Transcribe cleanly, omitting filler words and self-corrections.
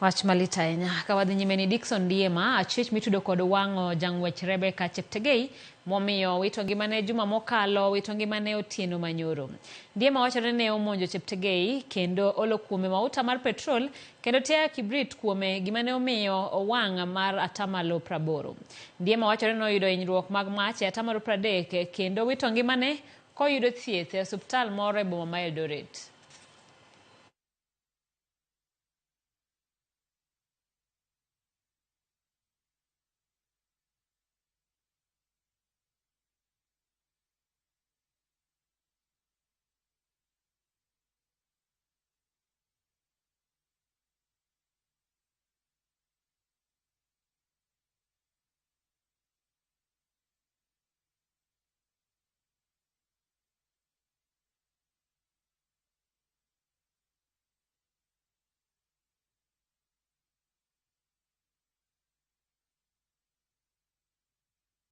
Wach malit ahinya. Ka wadhi nyime ni Dickson Ndiema, achich mitudo kod wang'o jang'wech Rebecca Cheptegei momiyo wito ngimane juma mokalo wito ngimane otieno manyoro. Ndiema wachore ne omonjo Cheptegei kendo olo kuome mauta mar petrol kendo tiayo kibrit kuome gima ne omiyo owang' mar atamalo praboro. Ndiema wachore ni noyudo hinyruok mag mach e atamalo pradek kendo wito ngimane koyudo thieth e osuptal moro e boma ma Eldoret.